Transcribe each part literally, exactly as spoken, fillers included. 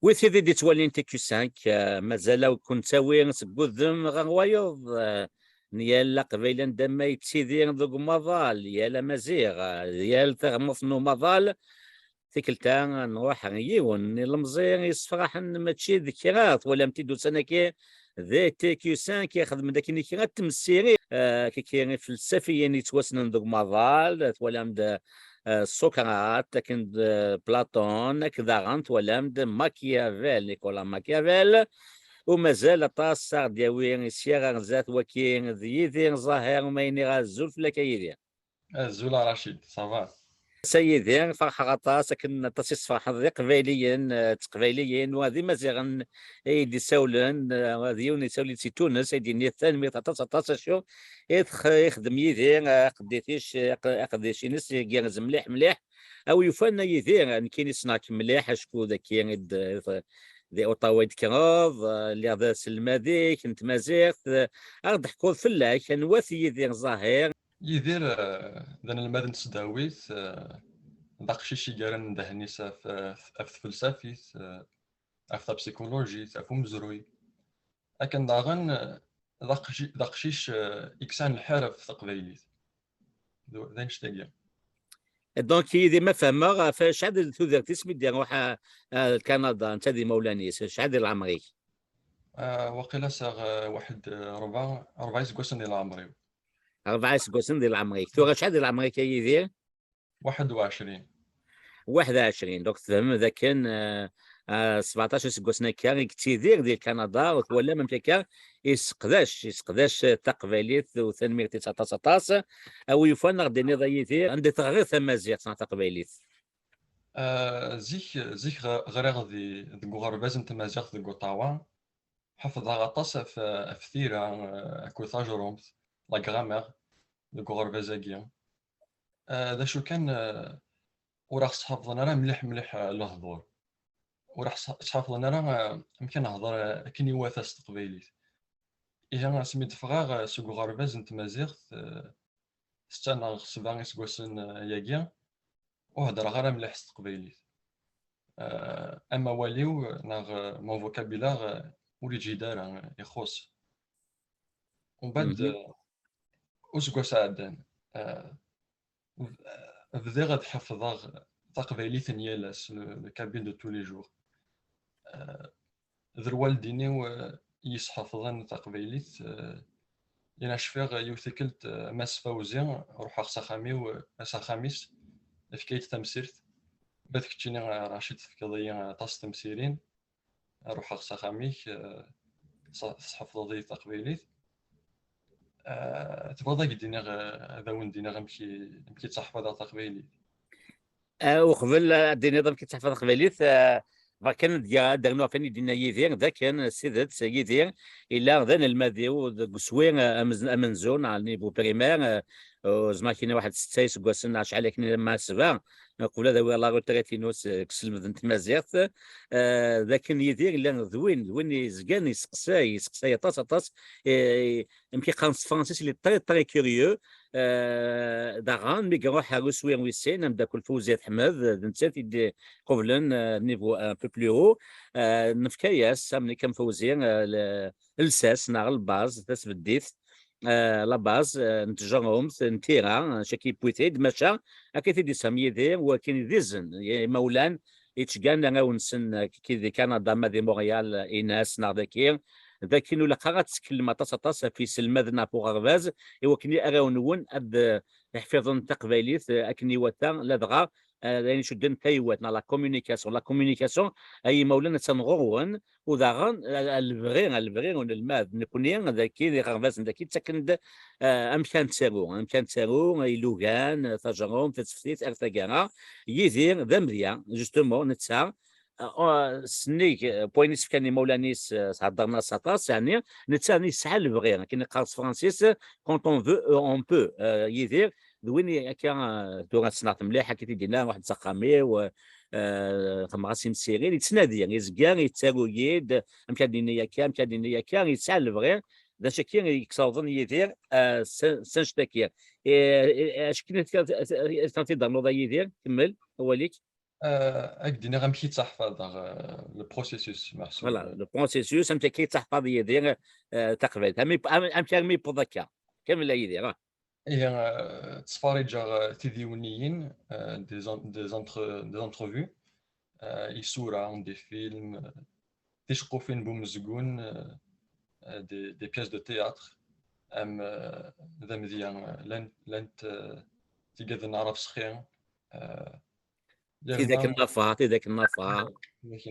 Wi tid i d-ittwalin T Q cinq, eh, mazal ad ken-tawi seg wudem ɣer wayeḍ, eh, n yal aqbayli anda ma yettidir deg umaḍal, yal amaziɣ, eh, yal taɣmert n umaḍal. Tikkelt-a nruḥ ɣer yiwen n ilemẓi yessefraḥen mačči d kra, twalam-t-id ussan-agi di T Q cinq, ixdem-d akken i kra n tmessirin, eh, kiki ifelsafiyen yettwassnen deg umaḍal, twalam-d eh, Socrate, akken d, eh, Platon, akked daɣen twalam-d Machiavel, Nicolas Machiavel, u mazal aṭas a ɣ-d-yawi sya ɣer zdat waki d Yidir Ẓaher, uma iniɣ azul fell-ak a Yidir. Azul a Racid, ça va? Sa Yidir, ferḥeɣ aṭas akken aṭas i tesferḥeḍ d Iqbayliyen, eh, d Teqbayliyin, wa d Imaziɣen i d-isawlen, eh, wa d yiwen isawlen si Tunes, ay d-yini tanemmirt aṭas aṭas acu i tex-, ixdem Yidir, eh, aqeddic-, aq-, aqeddic-ines igerrez mliḥ mliḥ. A wi yufan a Yidir, nekkini ssneɣ-k mliḥ acku d akkin i d-, di Ottawa i d-tekkreḍ, eh, lliɣ d aselmad-ik n tmaziɣt, eh, a ɣ-d-teḥkuḍ fell-ak, anwa-t Yidir Ẓaher? Yidir, eh, d anelmad n tesdawit, eh, d aqcic i yerran ddehn-is ɣef, ɣef tfelsafit, eh, ɣef tapsikulujit, ɣef umezruy. Akken daɣen, eh, d aqci-, d aqcic, eh, i yesɛan lḥir ɣef teqbaylit. D, d annect-agi. Donc, Yidir, ma fehmeɣ, ɣef acḥal n tudert-is mi d-iruḥ a, a Kanada, netta d imawlan-is, acḥal di leɛmer-ik? Ah, waqila sɛiɣ, eh, waḥed, eh, rebɛa, rebɛa iseggasen di leɛmer-iw. Rebɛa iseggasen di leɛmer-ik. Tura acḥal di leɛmer-ik a Yidir? Waḥed u ɛecrin. Waḥed u ɛecrin. Donc tfehmem d akken, eh, eh, sbeɛṭac iseggasen akka i yettidir di Kanada, u twalam amek akka iseqdac, iseqdac taqbaylit, u tanemmirt-is aṭas aṭas. A wi yufan a ɣ-d-tiniḍ a Yidir, anda i teɣriḍ tamaziɣt neɣ taqbaylit? Eh, zik, zik ɣ-, ɣriɣ di, deg uɣerbaz n tmaziɣt deg Ottawa. Ḥefḍeɣ aṭas ɣef, ɣef tira, eh, akked tajrumt, la grammaire, deg uɣerbaz-agi. Eh, d acu kan, eh, ur aɣ-sḥafḍen ara mliḥ, mliḥ, eh, lehdur. Ur aɣ-sḥafḍen ara, eh, amek ad nehder, eh, akken iwata s teqbaylit. Ihi, asmi d-ffɣeɣ, eh, seg uɣerbaz n tmaziɣt, eh, setta neɣ sebɛa iseggasen, eh, yagi, ur heddreɣ ara mliḥ s teqbaylit. Eh, amawal-iw, eh, neɣ, eh, mon vocabulaire, eh, ur yeǧhid ara, eh, ixuṣ. Umbeɛd, mhm, eh, useggas iɛeddan, eh, bdiɣ ad ḥefḍeɣ taqbaylit n yal ass, le, le kabyle de tous les jours. Eh, d lwaldin-iw, eh, i yesḥefḍen taqbaylit, eh, ina cfiɣ yiwet tikkelt, eh, Mass Fawzi, ruḥeɣ s axxam-iw, eh, s axxam-is, efk-iyi-d tamsirt. Ma d keččini, eh, Racid, tefkiḍ-iyi aṭas n temsirin, ruḥeɣ s axxam-ik, eh, s-, tesḥefḍeḍ-iyi taqbaylit. Eh, tebɣiḍ ad k-d-iniɣ, eh, ad awen-d-iniɣ amek i, amek i ttaḥfaḍeɣ taqbaylit? Eh, uqbel ad d-tiniḍ amek i ttaḥfaḍeɣ taqbaylit, eh, bɣiɣ kan ad d-, ad d-rnuɣ ɣef wayen i d-yenna Yidir, d akken, s tidet, Yidir, yella d anelmad-iw deg uswir, eh, amez-, amenzu, neɣ niveau primaire, eh, ur zmireɣ ad k-iniɣ waḥed setta iseggasen, neɣ acḥal akken, ma sebɛa, qbel ad awiɣ la retraite-inu s-, deg uselmed n tmaziɣt, eh, d akken Yidir yella d win, d win yezgan yesteqsay, yesteqsay aṭas, aṭas, eh, amek i qqaren s tefransist, il est très, très curieux. Eh, daɣen, mi iruḥ ɣer uswir wis sin, ameddakel Fawzi At Ḥmed, d nettat i d-iqublen, eh, niveau un peu plus haut. Eh, nefka-yas, am nekk am Fawzi, eh, le-, lsas neɣ lbaz, tasbeddit, eh, la base, eh, n tjerrumt, n tira, eh, chaque poétique, maca akka i t-id-yessefhem Yidir, wakken d izen, imawlan, yettgan arraw-nsen, eh, kiki di Kanada, ma di Montréal, eh, Inas, neɣ daki, d akken ur ilaq ara ad tettkellem aṭas, aṭas ɣef yiselmaden, ɣef uɣerbaz, i wakken i arraw-nwen ad, eh, ḥfiḍen taqbaylit, eh, akken iwata, ladɣa, eh, d ayen icudden taywalt, neɣ la communication. La communication, ay imawlan, attan ɣur-wen, u daɣen, eh, a lebɣi, a lebɣi unelmad. Nekni, daki, di iɣerbazen daki, ttaken-d, eh, amek ad nettaru, amek ad nettaru, ilugan, eh, tajerrumt, taseftit, ar taggara. Yidir, d amedya, justement, netta, eh, eh, sennig, eh, n wayen i s-fkan imawlan-is, eh, theddren-as aṭas, yeɛni, netta yesɛa lebɣi, akken i qqar s tefransist, quand on veut, euh, on peut. Eh, Yidir, d win i akka, eh, tura ssneɣ-t mliḥ, akka i t-id-yenna, ruḥ-d s axxam-iw, eh, xedmeɣ-as imsirin, yettnadi, yezga, yettaru-yi-d, amek ad d-ini akka, amek ad d-ini akka, yesɛa lebɣi, d acu akka i yessawḍen Yidir, eh, s, s annect-agi. Eh, eh, acu akka i t-, t-, t-, t-, t-, t-, t-, t-, t-, t-, kemmel, awal-ik. Euh, ad k-d-iniɣ amek i ttaḥfaḍeɣ, euh, le processus, meḥsub. Voilà, le processus, amek akka i ttaḥfaḍ Yidir, euh, taqbaylit. Amek, am- amek armi yewweḍ akka? Kamel a Yidir, ah. Ihi, euh, ttfariǧeɣ, euh, tidiwniyin, euh, des, en- des, entre, des entrevues, euh, isura, des films, euh, ticeqqufin n umezgun, euh, euh, des, des pièces de théâtre, am, euh, d amedya, euh, llant, llant, euh, tigad n Ɛrab Sexi, euh, Tidak n Nafar, Tidak n Nafar,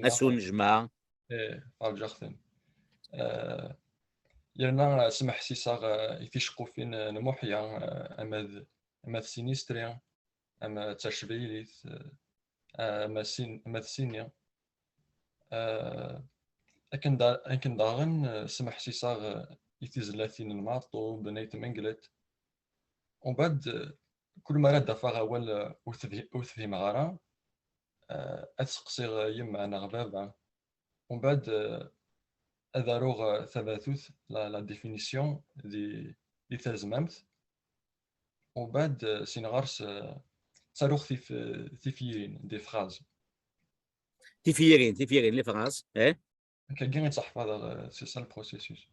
Ass Unejmaɛ. Eh, ferǧeɣ-ten. Eh, yerna, eh, smeḥsiseɣ, eh, i ticeqqufin, eh, n Muḥya, eh, ama d, ama d Sinistri, ama d Tacbilit, eh, ama sin, ama d Sini. Eh, akken da-, akken daɣen, eh, smeḥsiseɣ, eh, i tizlatin n Meɛṭub, n Ayt Mengellet. Umbeɛd, eh, kul mi ara d-afeɣ awal, eh, ur tefhi-, ur t-fhimeɣ ara, eh, ad seqsiɣ yemma neɣ baba. Umbeɛd, eh, ad aruɣ, eh, tabatut, la, la définition, di, di tazmamt. Umbeɛd, eh, sin ɣer-s, eh, ttaruɣ tif-, tifyirin, des phrases. Tifyirin, tifyirin, les phrases, eh? Akkagi i ttaḥfaḍeɣ, eh, c'est ça le processus.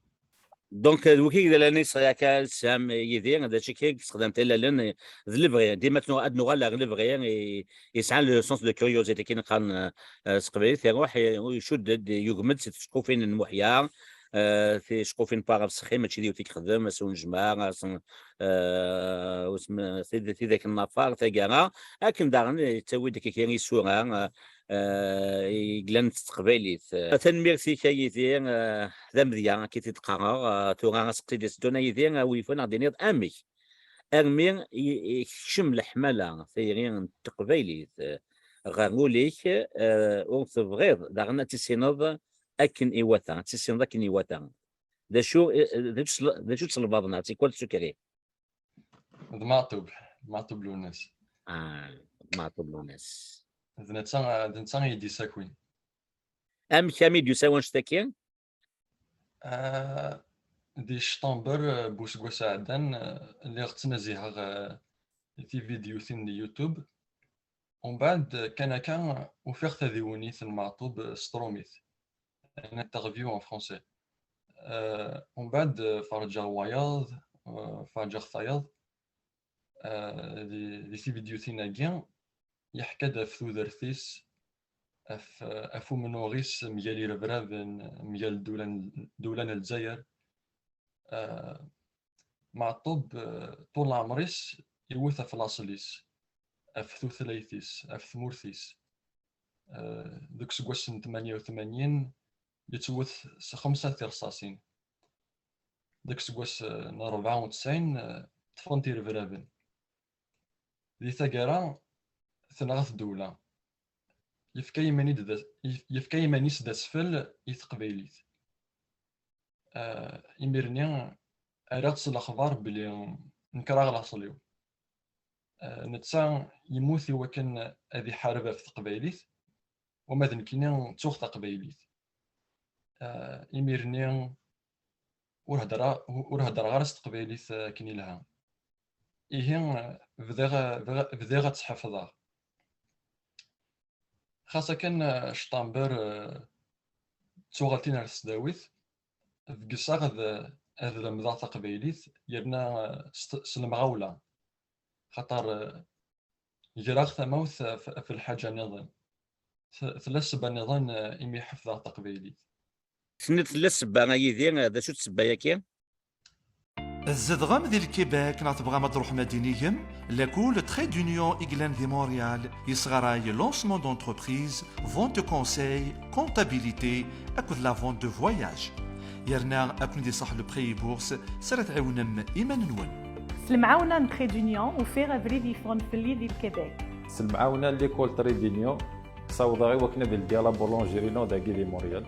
Donc, euh, d wiki i d alalen i sɛiɣ akka ssam Yidir, d acu kan, yessexdam-t alalen, eh, d lebɣi. Dima ad nuɣ-, ad nuɣal ɣer lebɣi, eh, yesɛan le sens de curiosité, akken qqaren, eh, eh, s teqbaylit, iruḥ, eh, icudd-d, yugem-d si tceqqufin n Muḥya, eh, ticeqqufin n Ɛrab Sexi, mačči d yiwet i yexdem, Ass Unejmaɛ, Ass n-, eh, usem-, tid-, Tidak n Nafar, Taggara, akken daɣen yettawi-d akka kra isura, eh, eh, i yellan s teqbaylit. Eh, tanemmirt-ik a Yidir, eh, d amedya akka i t-id-qqareɣ, eh, tura aseqsi d-iteddun a Yidir, eh, wi yufan ad d-tiniḍ amek armi i, i keččem leḥmala tayri n teqbaylit, eh, ɣer wul-ik, eh, ur tebɣiḍ daɣen ad tissineḍ akken iwata, ad tissineḍ akken iwata. D acu, eh, d acu, d acu tselbaḍna, c'est quoi le secret? D Meɛṭub, Meɛṭub Lwennas. Ah, Meɛṭub Lwennas. D netta, d netta i yi-d-issakin. Amek armi d-yusa wanect-agi? Ah, di Ctember, eh, n useggas iɛeddan, eh, lliɣ ttnaziheɣ, eh, tividyutin di YouTube. Umbeɛd, eh, kan akka, ufiɣ tadiwennit n Meɛṭub, eh, s trumit. Une interview en français. Eh, umbeɛd, eh, ferrǧeɣ wayeḍ, eh, ferrǧeɣ tayeḍ. Eh, di, di tividyutin-agi, yeḥka-d ɣef tudert-is, ɣef, ɣef umennuɣ-is mgal irebraben, mgal ddula n, ddula n Lezzayer. Eh, Meɛṭub, eh, ṭul leɛmer-is iwet ɣef laṣel-is, ɣef tutlayt-is, ɣef tmurt-is. Eh, deg useggas n tmanya u tmanyin, yettwet s xemsa tirṣaṣin. Deg useggas, eh, n rebɛa u tesɛin, eh, ṭṭfen-t irebraben. Di taggara, tenɣa-t ddewla. Yefka iman-id d as-, yef-, yefka iman-is d asfel i teqbaylit. Eh, imir-nni, rriɣ-d s lexbar belli nekreɣ laṣel-iw. Eh, netta yemmut i wakken ad iḥareb ɣef teqbaylit, wama d nekkini ttuɣ taqbaylit. Eh, imir-nni ur heddreɣ, ur heddreɣ ara s teqbaylit akken ilha. Ihi, eh, bdiɣ, bdiɣ, bdiɣ ad tt-ḥefḍeɣ. Xas akken, eh, Ctember, eh, d tuɣaltin ar tesdawit, bgiseɣ ad, ad lemdeɣ taqbaylit, yerna, eh, s, s lemɣawla. Xaṭer, eh, greɣ tamawt ɣef, ɣef lḥaǧa nniḍen. T-, tella ssebba nniḍen, eh, imi ḥefḍeɣ taqbaylit. Tenniḍ tella ssebba, a Yidir, d acu-tt ssebba-yagi? Tzedɣem di Lkibek neɣ tebɣam ad tṛuḥem ad d-inigem? Lakul Trait d'Union i yellan di Montréal yesɣaray lancement d'entreprise, vente de conseil, comptabilité akked la vente de voyage. Yerna ad ken-id-iṣaḥ le prêt et bourse s ara tɛiwnem iman-nwen. S lemɛawna n Trait d'Union, ufiɣ abrid yeffɣen fell-i di Lkibek. S lemɛawna n l'école Trait d'Union, ssawḍeɣ i wakken ad ldiɣ la boulangerie-inu dagi di Montréal.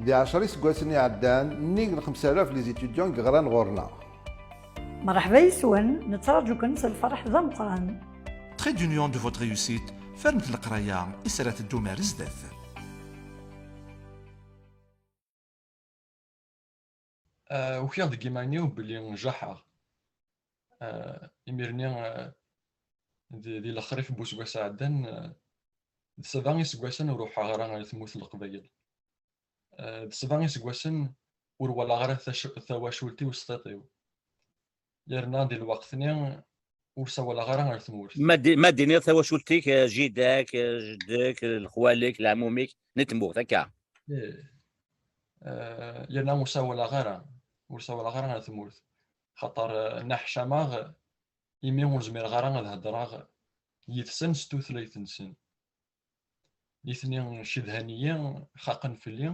Di ɛecra iseggasen iɛeddan, nnig n xemsa alaf les étudiants i yeɣran ɣur-neɣ. Mreḥba yes-wen, nettraǧu-ken s lferḥ d ameqqran. Trait d'Union de votre réussite, fernet leqraya i s ara teddum ar zdat. Ah, ukiɣ deg iman-iw belli jaḥeɣ. Ah, imir-nni, ah, di, di lexrif n useggas iɛeddan, eh, d sebɛa iseggasen ur ruḥeɣ ara ɣer tmurt n Leqbayel. Eh, d sebɛa iseggasen ur walaɣ ara tac-, tawacult-iw s tiṭ-iw. Yerna di lweqt-nni ur sawaleɣ ara ɣer tmurt. Ma d-, ma d-iniḍ tawacult-ik, eh, jida-k, eh, jedda-k, eh, lexwal-ik, leɛmum-ik, n tmurt, akka? Ih. Eh, yerna ur sawaleɣ ara, ur sawaleɣ ara ɣer tmurt. Xaṭer, eh, nneḥcameɣ imi ur zmireɣ ara ad hedreɣ yid-sen s tutlayt-nsen. Nitni cedhan-iyi, xaqen fell-i,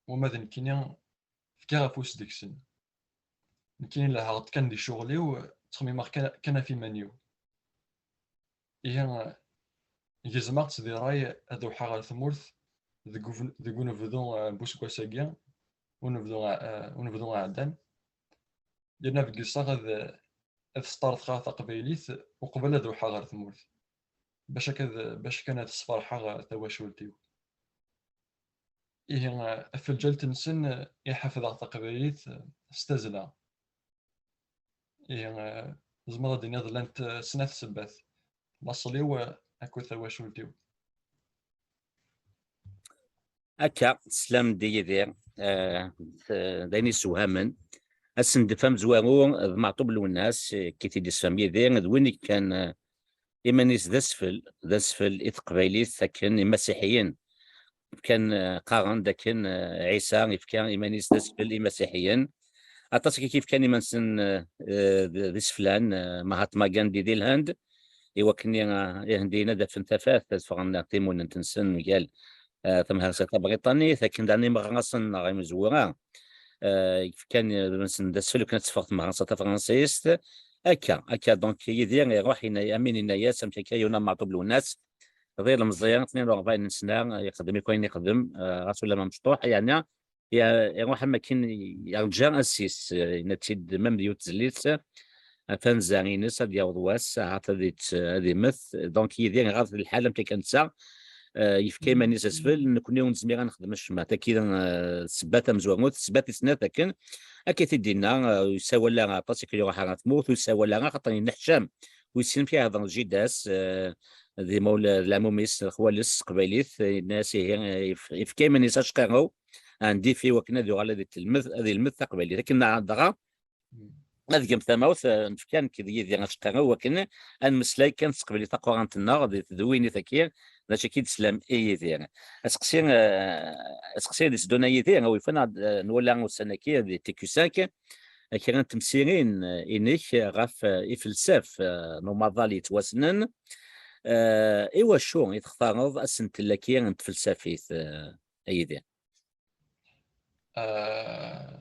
wama d nekkini fkiɣ afus deg-sen. Nekkini lehheɣ-d kan di ccɣel-iw, ttxemmimeɣ kan, kan ɣef iman-iw. Ihi, gezmeɣ-tt di ṛṛay ad ruḥeɣ ɣer tmurt deg uv-, deg unebdu, eh, n useggas-agi, unebdu, eh, unebdu iɛeddan. Yerna beggeseɣ ad, ad sṭerḍqeɣ taqbaylit uqbel ad ruḥeɣ ɣer tmurt, bac akka d, bac kan ad sferḥeɣ tawacult-iw. Ihi, ɣef lǧal-nsen i ḥefḍeɣ taqbaylit s tazzla. Ihi, tzemreḍ ad d-tiniḍ llant snat ssebbat, laṣel-iw akked tawacult-iw. Akka, teslam-d i Yidir, eh, d, d ayen yessewhamen. Asendef amezwaru d Meɛṭub Lwennas, eh, i t-id-yessefhem Yidir, d win i yefkan, eh, iman-is d asfel, d asfel i teqbaylit akken imasiḥiyen fkan, eh, qqaren-d akken, eh, Ɛisa yefka iman-is d asfel i imasiḥiyen. Aṭas i k-yefkan iman-nsen, eh, eh, d, d iseflan, eh, Mahatma Gandhi di Lhend, i wakken i, eh, Ihendiyen ad afen tafat, ad ffɣen timunent-nsen mgal, eh, temhersa tabriṭanit, akken daɣen imeɣrasen neɣ imezwura, eh, yefkan iman-nsen d asfel akken ad teffeɣ temhersa tafransist. Akka, akka, donc, Yidir iruḥ, yenna-, amin yenna-yas, amek akka, Yuna Meɛṭub Lwennas, d ilemẓi, tnin u rebɛin n sna, yexdem akk ayen yexdem, eh, ɣas ulamma mecṭuḥ, yeɛni, ya-, iruḥ am akken yerǧa assis, eh, yenna-tt-id, même d yiwet tezlit, atan zza-ines, ad yaweḍ wass, ahat ad yett-, ad immet. Donc, Yidir iɣaḍ lḥal am tikkelt-a, eh, yefka iman-is asfel, nekkni ur nezmir ad nexdem acemma. Taki, eh, ssebba tamezwarut, ssebba tis snat akken, akka i t-id-yenna, eh, ur yessawal ara aṭas, akken iruḥ ɣer tmurt, ur yessawal ara, xaṭer yenneḥcam, ur yessin amek ara ihder d jida-s, eh, d imawla-, d leɛmum-is, d lexwal-is s teqbaylit, eh, yenna-as ihi, eh, yef-, yefka iman-is acqirrew, un défi, wakken ad yuɣal ad yelmed, ad yelmed taqbaylit. Akken dɣa, ad gem tamawt, eh, nefka nekk d Yidir acqirrew, wakken ad nemmeslay kan s teqbaylit taqurant-nneɣ, d tedwinit-agi, d acu akka i d-teslam i Yidir. Aseqsi, eh, aseqsi i d-itteddun a Yidir, a wi yufan, eh, nwala ussan-agi di T Q cinq, eh, kra n temsirin, eh, inek ɣef, eh, ifelsaf, eh, n umaḍal yettwassnen. Eh, iwacu i textareḍ asentel-agi n tfelsafit, eh, a Yidir? Eh,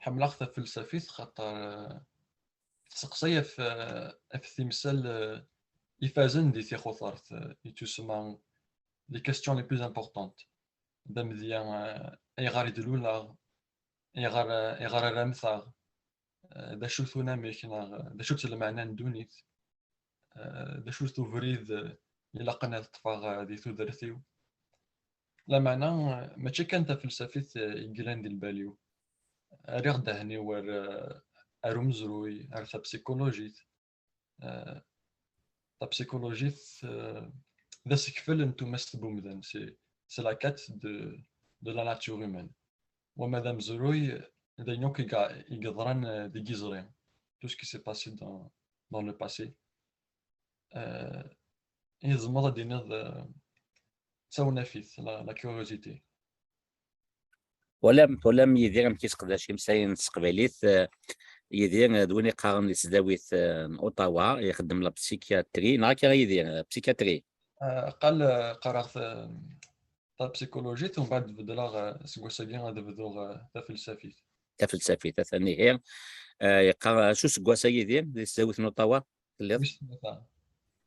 ḥemmleɣ tafelsafit xaṭer, eh, tesseqsay ɣef, eh, ɣef timsal, eh, ifazen di tixutert, eh, yettusemma les questions les plus importantes. D amedya, eh, ayɣer i d-luleɣ, ayɣer, eh, ayɣer ara mmteɣ, eh, d acu-t unamek, neɣ, eh, d acu-tt lmeɛna n ddunit, eh, d acu-t ubrid, eh, ilaqen ad ṭṭfeɣ, eh, di tudert-iw. Lameɛna, eh, mačči kan tafelsafit, eh, i yellan di lbal-iw. Rriɣ ddehn-iw ar, eh, ar umezruy, ar tapsikulujit. Eh, tapsikulujit, eh, d asekfel n tumast n umdan, c'est, c'est la quête de, de la nature humaine. Wama d amezruy, d ayen akk i ga-, i yeḍran, eh, deg yiẓri, tout ce qui s'est passé dans, dans le passé. Eh, i tzemreḍ ad d-tiniḍ, eh, d tawnafit, la, la curiosité. Twalam, twalam Yidir amek yesseqdac imsayen s teqbaylit, eh, Yidir, eh, d win iqqaren di tesdawit, eh, n Ottawa, ixeddem la psychiatrie, neɣ akka Yidir, eh, psychiatrie? Eh, qal, eh, qqareɣ ta-, tapsikulujit, umbeɛd beddleɣ, eh, seg wass-agi ad bduɣ, eh, tafelsafit. Tafelsafit, atan ihi. Eh, yeqqar, acu seg wass-agi di, di tesdawit n Ottawa telliḍ? Wis tlata.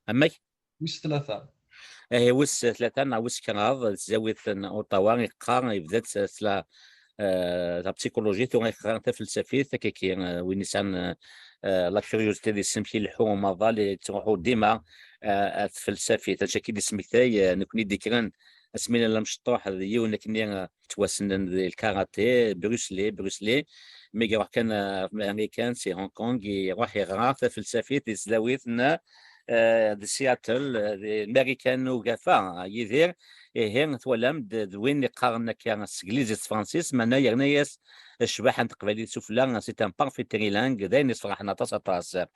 Amek? Wis tlata. Eh, wis tlata neɣ wis kraḍ, di tesdawit n Ottawa, yeqqar, yebda-tt s la, eh, la psychologie, tura yeqqar tafelsafit, akkaki, eh, win yesɛan, eh, la curiosité di-s amek ileḥḥu umaḍal, yettruḥu dima, eh, ar tfelsafit. Acu akka i d-ismektay, eh, nekni d-ikkren asmi nella mecṭuḥ d yiwen akkenni, eh, yettwassnen di lkarate, Bruce Lee, Bruce Lee, mi iruḥ kan, eh, ar Marikan, si Hong Kong, iruḥ iɣra tafelsafit di tesdawit n, eh, eh, di Seattle, eh, di Marikan ugafa, a Yidir. Ihi twalam-d d win iqqaren akka s teglizit s tefransist, meɛna yerna-yas ccbaḥa n teqbaylit sufella, c'est un parfait trilingue, d ayen yesferḥen aṭas, aṭas.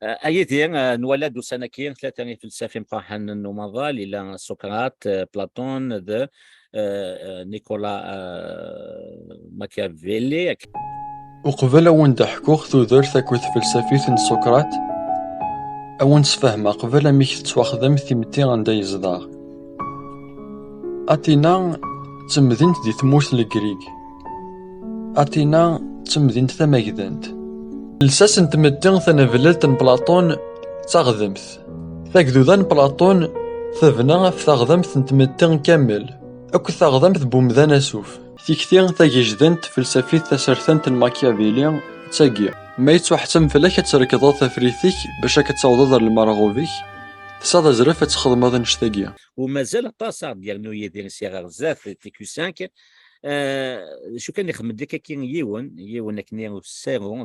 Eh, a Yidir, eh, nwala-d ussan-agi tlata ifelsafin iqerḥen n umaḍal, ila Socrate, eh, Platon, d, eh, eh, Nicolas, eh, Machiavelli. Uqbel a wen-d-ḥkuɣ tudert akked tfelsafit n Socrate, a wen-sfehmeɣ qbel amek tettwaxdem timetti anda yezdeɣ. Atina d temdint di tmurt n Legrig. Atina d temdint tamagdant. Lsas n tmetti taneblalt n Plaṭun d taɣdemt. Tagduda n Plaṭun tebna ɣef taɣdemt n tmetti kamel akked taɣdemt n wemdan asuf. Tikti tagejdant tfelsafit tasertant n Machiavelli d tagi: ma yettwaḥettem fell-ak ad trekdeḍ tafrit-ik bac ad k-tawḍeḍ ɣer lmerɣub-ik, tesɛiḍ azref ad txedmeḍ annect-agi. U mazal aṭas ara d-yernu Yidir sya ɣer zdat, T Q cinq. Eh, d acu kan, ixemmem-d akka yiwen, yiwen akken usaru,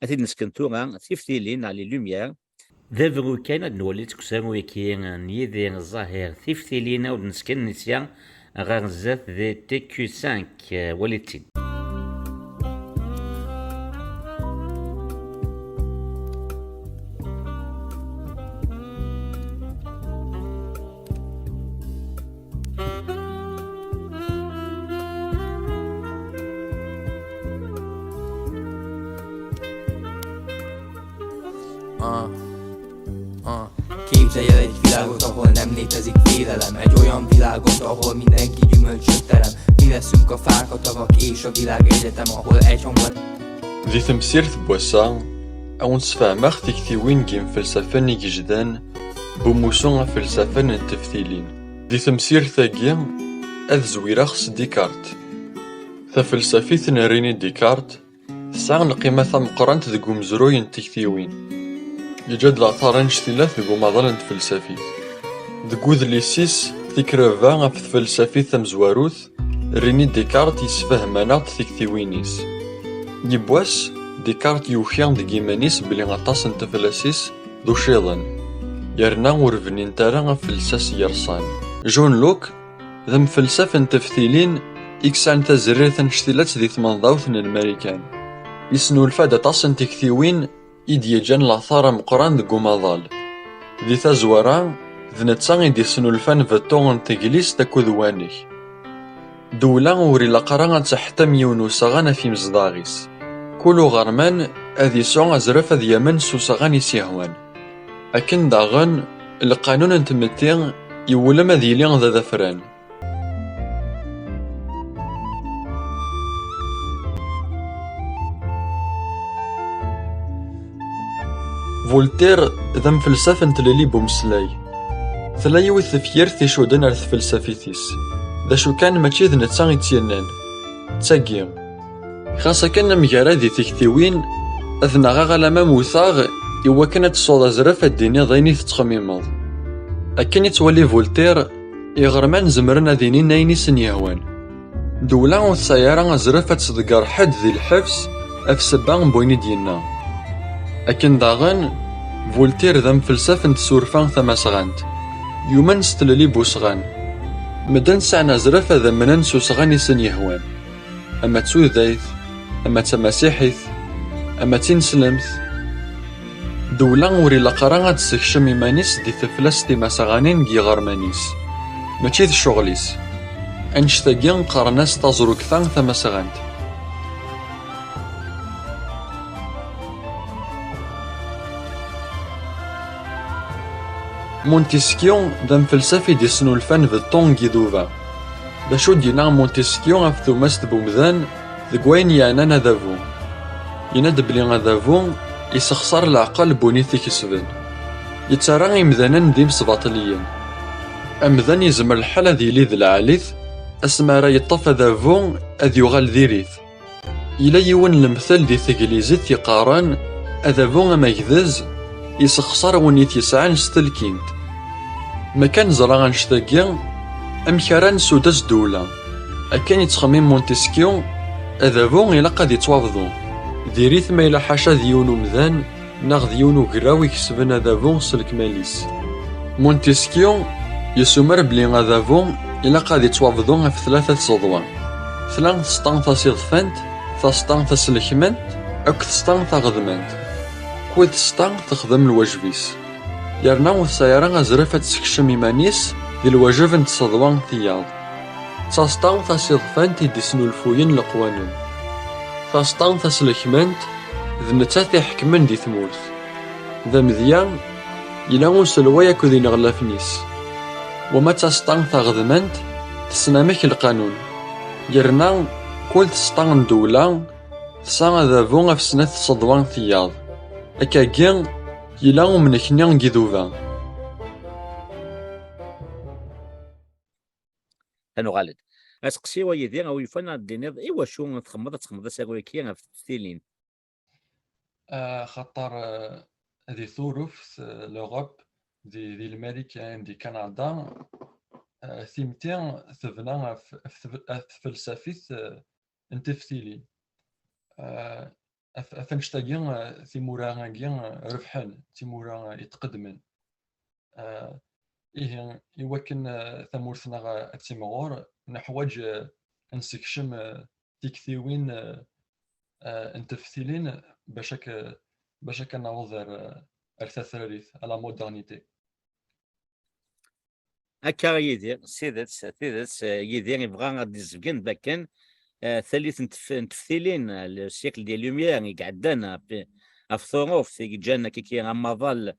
ad t-id-nesken tura, Tiftilin, neɣ Les Lumières. D abru kan ad nwali deg usaru-agi n Yidir Ẓahir, Tiftilin, ad d-nesken sya ɣer zdat di T Q cinq, eh, walit-tt-id. Ah, ah. Képzelj el egy világot, ahol nem létezik félelem. Egy olyan világot, ahol mindenki gyümölcsöt terem. Mi leszünk a fák, a tavak és a világ egyetem, ahol egy hangban. Di temsirt n wass-a, a wen-sfehmeɣ tiktiwin n yimfelsafen igejdan n umussu afelsafen n teftilin. Di temsirt-agi, ad zwireɣ s Descartes. Tafelsafit n René Descartes tesɛa lqima tameqqrant deg umezruy n tiktiwin. Yeǧǧa-d later annect-ilat deg umaḍal n tfelsafit. Deg udlis-is Tikreba ɣef tfelsafit tamezwarut, René Descartes yessefhem-aneɣ-d tiktiwin-is. Yiwwas, Descartes yuki deg yiman-is belli aṭas n teflasis d uciḍen, yerna ur bnint ara ɣef lsas yerṣan. John Locke d amfelsaf n teftilin i yesɛan tazrirt annect-ilat di tmenḍawt n Lmarikan. Yesnulfa-d aṭas n tektiwin i d-yeǧǧan later ameqqran deg umaḍal. Di tazwara, d netta i d-yesnulfan beṭṭu n teglist akked uwanek. Ddewla ur ilaq ara ad teḥtem yiwen useɣan ɣef imezdaɣ-is. Kul uɣerman ad yesɛu azref ad yamen s useɣan i s-yehwan. Akken daɣen, lqanun n tmetti iwulem ad yili d adafran. Voltaire d amfelsaf n tlelli n umeslay. Tella yiwet tefyirt icudden ar tfelsafit-is. D acu kan, mačči d netta i tt-yennan. D tagi. Xas akken amgarad i tiktiwin, ad naɣeɣ alamma mmuteɣ, i wakken ad tesɛuḍ azref ad d-tiniḍ ayen i tettxemmimeḍ. Akken i ttwali Voltaire, iɣerman zemren ad inin ayen i sen-yehwan. Ddewla ur tesɛi ara azref ad tḍegger ḥedd di lḥebs ɣef ssebba n wayen i d-yenna. Akken daɣen, Voltaire d amfelsaf n tsurfa tamasɣant. Yumen s tlelli n usɣan. Medden sɛan azref ad amnen s usɣan i sen-yehwan. Ama d tudayt, ama d tamasiḥit, ama d tineslemt. Ddewla ur ilaq ara ad tessekcem iman-is di teflast timasɣanin n yiɣerman-is. Mačči d ccɣel-is. Annect-agi qqaren-as taẓrugta tamasɣant. Montesquieu d amfelsaf i d-isnulfan beṭṭu n yiduba. D acu d-yenna Montesquieu ɣef tumast n umdan deg wayen yeɛnan adabu? Yenna-d belli adabu yessexṣar leɛqel n win i t-ikesben. Yettarra imdanen d imesbaṭliyen. Amdan yezmer lḥal ad yili d lɛali-t, asmi ara yeṭṭef adabu ad yuɣal diri-t. Yella yiwen n lemtel di teglizit yeqqaren, adabu amagdez yessexṣar win i t-yesɛan s telkint. Ma kan neẓra annect-agi, amek ara nsudas ddewla? Akken yettxemmim Montesquieu, adabu ilaq ad yettwabḍu. Diri-t ma yella ḥaca d yiwen umdan, neɣ d yiwen ugraw ikesben adabu s lekmal-is. Montesquieu yessumer belli adabu ilaq ad yettwabḍu ɣef tlata tseḍwa. Tla tesṭa tasiḍfant, tasṭa taslekmant akked tesṭa taɣedmant. Kul tesṭa texdem lwajeb-is, yerna ur tesɛi ara azref ad tessekcem iman-is di lwajeb n tseḍwa tiyaḍ. D tasṭa tasiḍfant i d-isnulfuyen leqwanen. Tasṭa taslekmant d nettat i iḥekmen di tmurt. D amedya, yella uselway akked ineɣlafen-is. Wama d tasṭa taɣedmant, tessen amek lqanun. Yerna kul tesṭa n ddewla tesɛa adabu ɣef snat tseḍwa tiyaḍ. Akkagi, yella umnekni n yiduba. Ad nuɣal-d. Aseqsi wa Yidir, a wi yufan ad d-tiniḍ i wacu txemmeḍ, ad txemmeḍ asaru-agi ɣef teftilin? Axaṭer di Turuft, l'Europe, di Lmarika, di Kanada, timetti tebna ɣef tfelsafit n teftilin. Ɣef wannect-agi, timura-agi rebḥen, timura itqeddmen. Ihi, i wakken tamurt-nneɣ ad timɣur, neḥwaǧ ad nsekcem tiktiwin n teftilin bac ad naweḍ ar tatrarit, à la modernité. Akka Yidir, s tidet, s tidet, Yidir yebɣa ad d-izebgen d akken tallit n teftilin, le siècle des Lumières, i iɛeddan ɣef Turuft, i yeǧǧan akkiki amaḍal,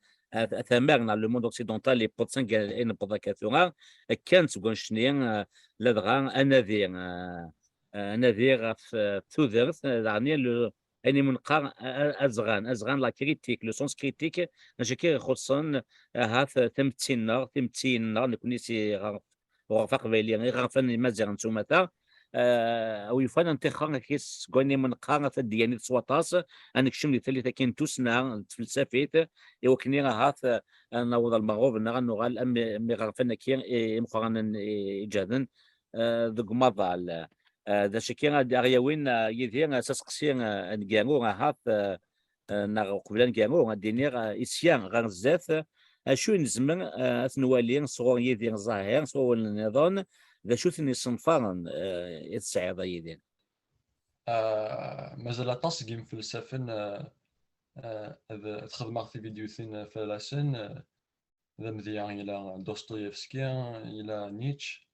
tamerna, le monde occidental, yewweḍ sanga i newweḍ akka tura. Kkan seg wannect-nni, ladɣa anadi, anadi ɣef tudert, daɣen ayen i neqqar azɣan, azɣan, la critique, le sens critique, acu akka ixuṣṣen ahat timetti-nneɣ, timetti-nneɣ, nekni si ɣer uɣref aqbayli, iɣerfan imaziɣen s umata, a wi yufan ad nṭixer seg wayen i neqqar tadyanit s waṭas, ad nekcem di tallit-agi n tussna, n tfelsafit, i wakken ahat ad naweḍ ar lmeɣreb neɣ ad nuɣal am iɣerfan-agi imeqqranen iǧehden deg umaḍal. D acu akka ad aɣ-yawin Yidir s aseqsi aneggaru ahat, neɣ uqbel aneggaru, ad d-iniɣ, i sya ɣer zdat, acu i nezmer ad t-nwali sɣur Yidir Ẓahir s wawalen nniḍen, d acu-ten yisenfaren i tesɛiḍ a Yidir? Mazal aṭas n yimfelsafen ad xedmeɣ tividyutin fell-asen, d amedya yella Dostoïevski, yella Nietzsche.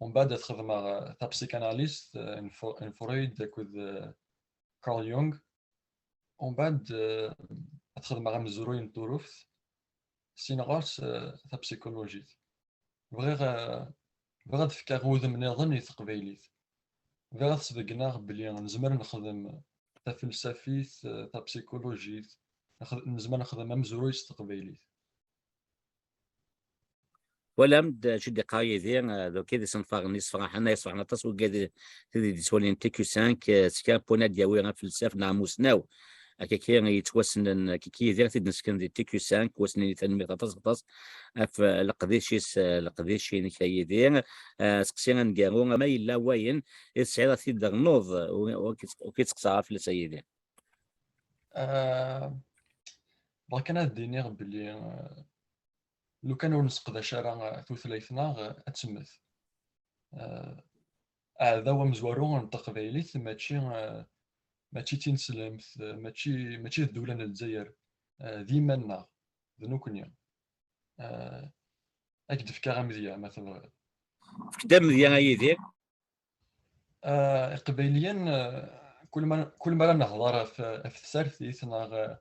Umbeɛd ad xedmeɣ tapsikanalist n Freud akked Carl Jung. Umbeɛd ad xedmeɣ amezruy n Turuft, sin ɣer-s tapsikulujit. Bɣiɣ bɣiɣ ad fkeɣ udem nniḍen i teqbaylit. Bɣiɣ ad sbeggneɣ belli nezmer nexdem tafelsafit, tapsikulujit, nezmer nexdem amezruy s teqbaylit. Twalam-d acu d-iqqar Yidir, d ukid isenfaren yessefraḥen, ay yessefraḥen aṭas wigad tid i d-ittwalin T Q cinq, s kra n win ad d-yawi afelsaf neɣ amusnaw akkaki yettwassnen akkaki Yidir, tid nesken di T Q cinq, wassnen i tanemmirt aṭas aṭas ɣef leqdic-is, leqdic-inek a Yidir. Seqsi aneggaru, ma yella wayen i tesɛiḍ ad t-id-ternuḍ, ur k-id-seqsaɣ fell-as a Yidir? Bɣiɣ kan ad d-iniɣ belli lukan ur nesseqdac ara tutlayt-nneɣ, ad temmet. Aɛdaw amezwaru n teqbaylit mačči mačči d tineslemt, mačči mačči d ddula n Lezzayer, d iman-nneɣ, d nekkni. Ad k-d-fkeɣ amedya ma tebɣiḍ. Efk-d amedya a Yidir. Iqbayliyen, kul ma kul mi ara nehḍer ɣef ɣef tsertit neɣ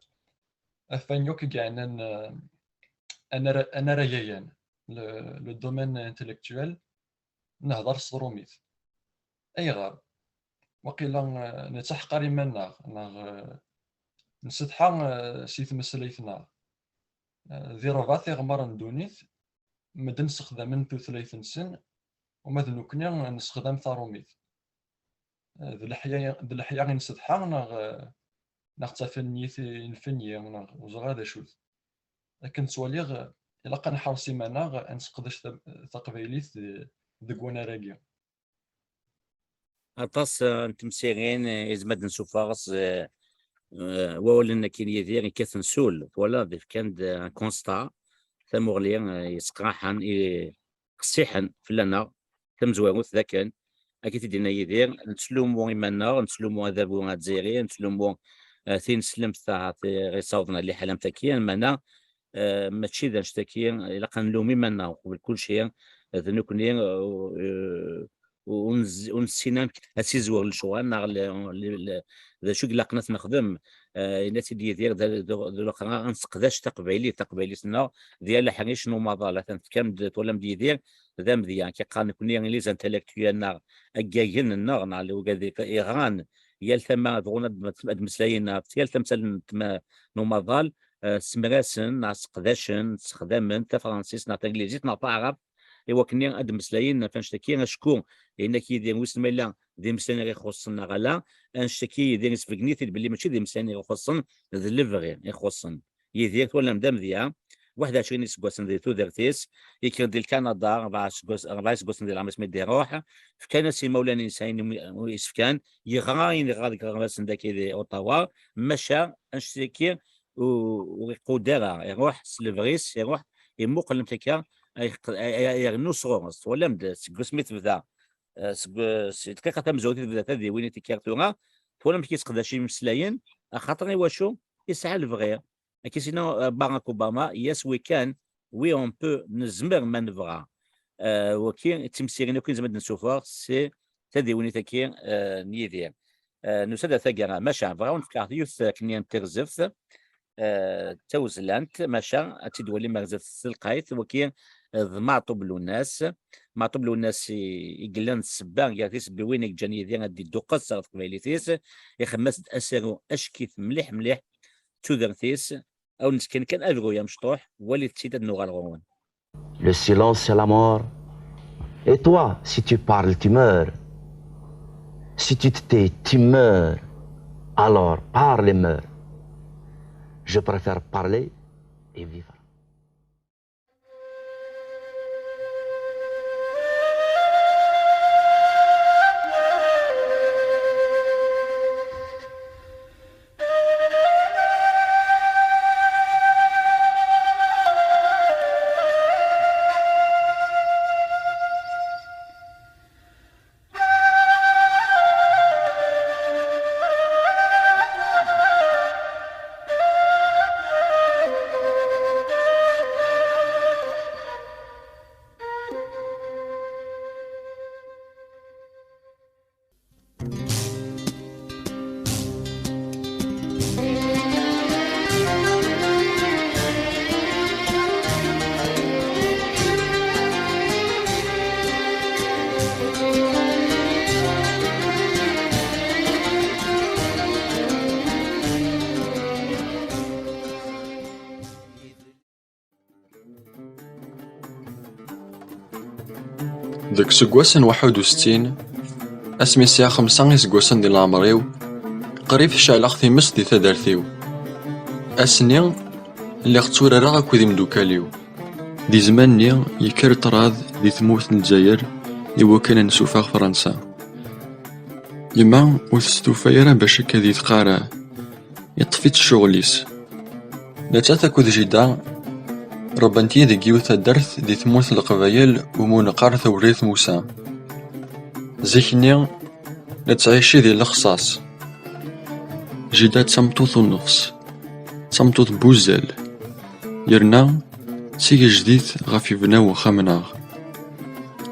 ɣef wayen akk i yeɛnan anarag-ayan, le domaine intellectuel, nehḍer s tṛumit. Ayɣer? Waqila nettaḥqar iman-nneɣ neɣ nsetḥa si tmeslayt-nneɣ. Di ṛebɛa tiɣmar n ddunit, medden ssexdamen tutlayt-nsen, uma d nekkni nessexdam taṛumit. D leḥya d leḥya i nsetḥa neɣ neɣ d tafinyit i nfenyi neɣ ur ẓriɣ d acu-t. Akken ttwaliɣ, ilaq ad nḥerṣ iman-aɣ ad nesseqdec taqbaylit deg wannar-agi. Aṭas n temsirin i nezmer ad d-nessufeɣ s eh, wawlen akkin Yidir yekkat-n sul, twalaḍ, fkan-d un constat, tamuɣli, eh, yesqraḥen, i, qessiḥen fell-aneɣ, tamezwarut d akken, akka i t-id-yenna Yidir, nettlumu iman-nneɣ, nettlumu adabu azzayri, nettlumu, eh, tineslemt ahat i ɣ-isawḍen ɣer liḥala am taki, meɛna, eh, mačči d annect-agi, ilaq ad nlum iman-nneɣ uqbel kulci, d nekkni, eh, ur nez-, ur nessin amek ad tizwer lecɣal, neɣ le-, le-, le-, d acu i ilaqen ad t-nexdem. Eh, yenna-tt-id Yidir, d, d, d lxir ad nseqdac taqbaylit, taqbaylit-nneɣ d yal aḥric n umaḍal. Atan tefkam-d, twalam-d Yidir, d amedya, akken qqaren nekkni, les intellectuels-nneɣ, aggagen-nneɣ, neɣ wigad i-, iɣran, yal tama bɣun ad, ad d-meslayen ɣef yal tamsal n tma-, n umaḍal, eh, semrasen, neɣ seqdacen, sexdamen tafransist, neɣ tanglizit, neɣ taɛrabt, i wakken ad d-meslayen ɣef annect-agi, acku yenna-k Yidir, wissen ma yella d imeslayen i ɣ-ixuṣṣen neɣ ala, annect-agi Yidir isbeggen-it-id belli mačči d imeslayen i ɣ-ixuṣṣen, d lebɣi i ixuṣṣen. Yidir, twalam d amedya, waḥed u ɛecrin iseggasen di tudert-is, yekker-d di Lkanada, rebɛa iseggas-, rebɛa iseggasen di leɛmer-is mi d-iruḥ, fkan-as imawlan-is ayen umi, umi s-fkan, yeɣra ayen yeɣra deg yiɣerbasen dagi di Ottawa, maca annect-agi ur, ur iqudd ara, iruḥ s lebɣi-s, iruḥ imuqel amek akka, ay, ay, ay, ay, yernu sɣur-s. Twalam-d seg wasmi tebda, eh, seg, si dqiqa tamezwarut i tebda tadiwin i tikkar tura, twalam amek yesseqdac imeslayen, axaṭer i wacu? Yesɛa lebɣi. Akka i s-yenna, eh, Barack Obama, yes, we can, oui, on peut, nezmer ma nebɣa. Eh, waki d timsirin akk i nezmer ad d-nessufeɣ si tadiwinit-agi, eh, n Yidir. Eh, nusa-d ar taggara, maca bɣiɣ ad wen-fkeɣ yiwet akken n tirzebt, eh, d tawezlant, maca ad tt-id-walim ar zdat s telqayt, waki, eh, d Maɛṭub Lwennas. Maɛṭub Lwennas i, i yellan d ssebba gar tisebbiwin i yeǧǧan Yidir ad d-idduqqes ɣer teqbaylit-is, ixemmem-as-d asaru ackit mliḥ mliḥ d tudert-is, ad wen-d-fken kan abruy amecṭuḥ, walit-tt-id ad nuɣal ɣur-wen. Le silence, c'est la mort. Et toi, si tu parles, tu meurs. Si tu te tais, tu meurs. Alors, parle et meurs. Je préfère parler et vivre. Deg useggas n waḥed u settin, asmi sɛiɣ xemsa iseggasen di leɛmer-iw, qrib tecɛel-aɣ times di tadart-iw. Ass-nni, lliɣ tturareɣ akked imeddukal-iw. Di zzman-nni, yekker ṭṭrad di tmurt n Lezzayer i wakken ad nessufeɣ Fransa. Yemma ur testufa ara bac akka di tqara, iṭṭef-itt ccɣel-is. Nettat akked jida ṛebbant-iyi deg yiwet taddart di tmurt n Leqbayel umi neqqar Tawrirt Musa. Zik-nni, nettɛici di Lexṣaṣ. Jida d tameṭṭut n nnefṣ, d tameṭṭut n wuzzal, yerna d tigejdit ɣef yebna wexxam-nneɣ.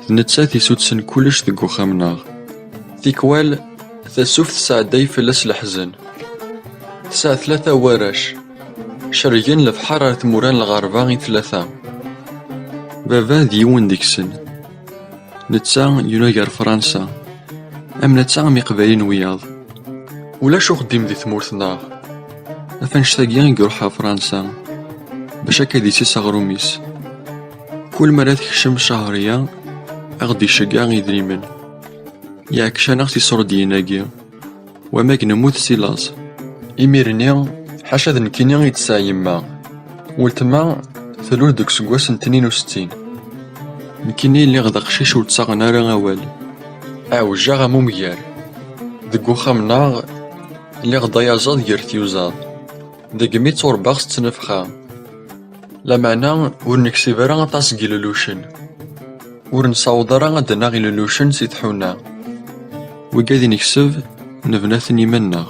D nettat i isudsen kullec deg wexxam-nneɣ. Tikwal, tasuft tesɛedday fell-as leḥzen. Tesɛa tlata warrac. Cergen lebḥer ar tmura n lɣerba i tlata. Baba d yiwen deg-sen. Netta yunag ar Fransa. Am netta am iqbayliyen wiyaḍ. Ulac uxeddim di tmurt-nneɣ. Af annect-agi i iruḥ ɣer Fransa, bac akka d-issis aɣrum-is. Kul mi ara tekcem Cahriya, a ɣ-d-iceggeɛ idrimen. Iɛekc-aneɣ tisruddiyin-agi, wamag nemmut si laẓ. Imir-nni, ḥaca d nekkini i d-tesɛa yemma. Weltma tlul deg useggas n tnin u settin. Nekkini lliɣ d aqcic ur ttaɣen ara awal. Ɛewjeɣ am umger. Deg uxxam-nneɣ, Lliɣ-d ayaẓaḍ gar tyuzaḍ, degmi tturebbaɣ s ttnefxa. Lameɛna ur neksib ara aṭas n yilellucen, ur nessaweḍ ara ad d-naɣ ilellucen si tḥuna. Wigad i nekseb, nebna-ten iman-nneɣ.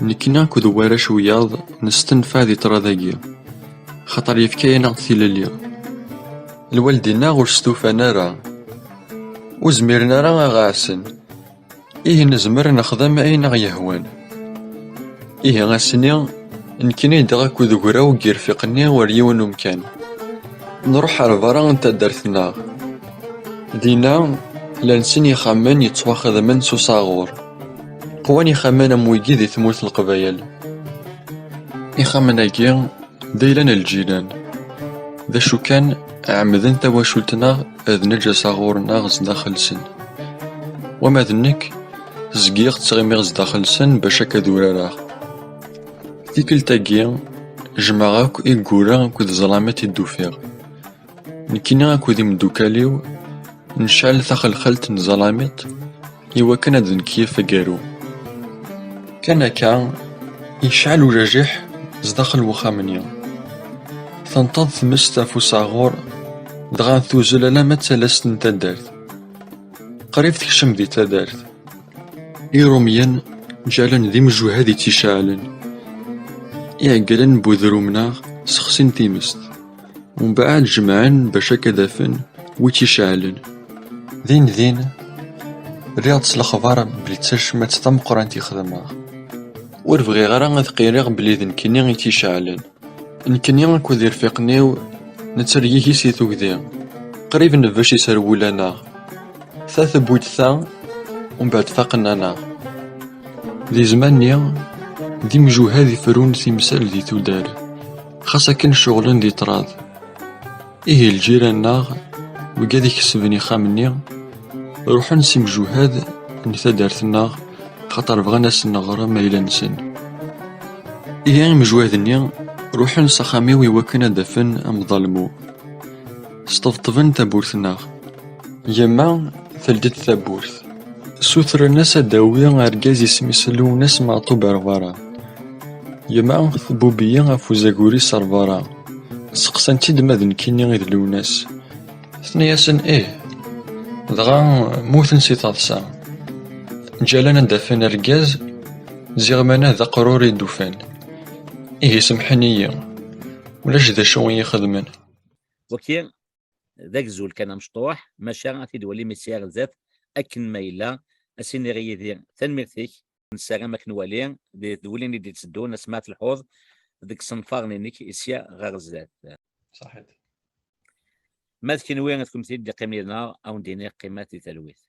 Nekkni akked warrac wiyaḍ nestenfeɛ di ṭṭrad-agi, xaṭer yefka-yaneɣ-d tilelli. Lwaldin-nneɣ ur stufan ara, ur zmiren ara a ɣ-ɛassen. Ihi nezmer ad nexdem ayen aɣ-yehwan. Ihi ass-nni, nekkni dɣa akked ugraw n yirfiqen-nni ɣer yiwen umkan. Nruḥ ɣer berra n taddart-nneɣ. Dinna, llan sin yixxamen yettwaxedmen s usaɣur. Qwan yixxamen am wigi di tmurt n Leqbayel. Ixxamen-agi d ayla n lǧiran. D acu kan, ɛemmden tawacult-nneɣ ad neǧǧ asaɣur-nneɣ zdaxel-sen. Wama d nekk, zgiɣ ttɣimiɣ zdaxel-sen bac akka d urareɣ. Tikkelt-agi, jemɛeɣ akk iggura akked ẓẓlamit i d-ufiɣ. Nekkini akked imeddukal-iw, necɛel taxelxalt n ẓẓlamit i wakken ad d-nkeyyef agaru. Kan akka, yecɛel ujajiḥ zdaxel n wexxam-nni. Tenṭeḍ tmest ɣef usaɣur, dɣa tuzzel alamma d talast n taddart. Qrib tekcem di taddart. Irumyen ǧǧalen d imjuhad i tt-iceɛlen. Iɛeggalen n udrum-nneɣ sexsin timest. Umbeɛd jemɛen bac akka d-afen wi tt-iceɛlen. Din din, rriɣ-d s lexbar belli d tacmat tameqqrant i xedmeɣ. Ur bɣiɣ ara ad qiriɣ belli d nekkini i tt-iceɛlen. Nekkini akked irfiqen-iw nettergigi si tugdi. Qrib nebbec iserwula-nneɣ. Ta tewwi-d ta, umbeɛd faqen-aneɣ. Di zzman-nni, d imjuhad iferrun timsal di tudar, xas akken ceɣlen di ṭṭrad. Ihi lǧiran-nneɣ, wigad ikesben ixxam-nni, ruḥen s imjuhad n taddart-nneɣ, xaṭer bɣan ad sen-neɣrem ayla-nsen. Ihi imjuhad-nni ruḥen s axxam-iw i wakken ad d-afen amḍalmu. Sṭebṭben tawwurt-nneɣ. Yemma teldi-d tawwurt. Sutren-as ad d-tawi argaz isem-is Lewnas Meɛṭub ar berra. Yemma tbubb-iyi ɣef uzagur-is ar berra. Seqsant-tt-id ma d nekkini i d Lewnas. Tenna-yasen ih. Dɣa mmuten si taḍsa. Ǧǧalen ad d-afen argaz, ziɣ mana d aqrur i d-ufan. Ihi semḥen-iyi. Ulac d acu i yi-xedmen. Waki d agzul kan amecṭuḥ, maca ad t-id-walim i sya ɣer zdat akken ma yella. Ad s-iniɣ yid-i tanemmirt-ik. Nessaram ad k-nwali di tedwilin i d-itteddun, asma ad telḥuḍ deg isenfaren-inek i sya ɣer zdat. Saḥit. Ma d kenwi ad kem-t-id-iqqim yid-neɣ, ad wen-d-iniɣ qqimet di talwit.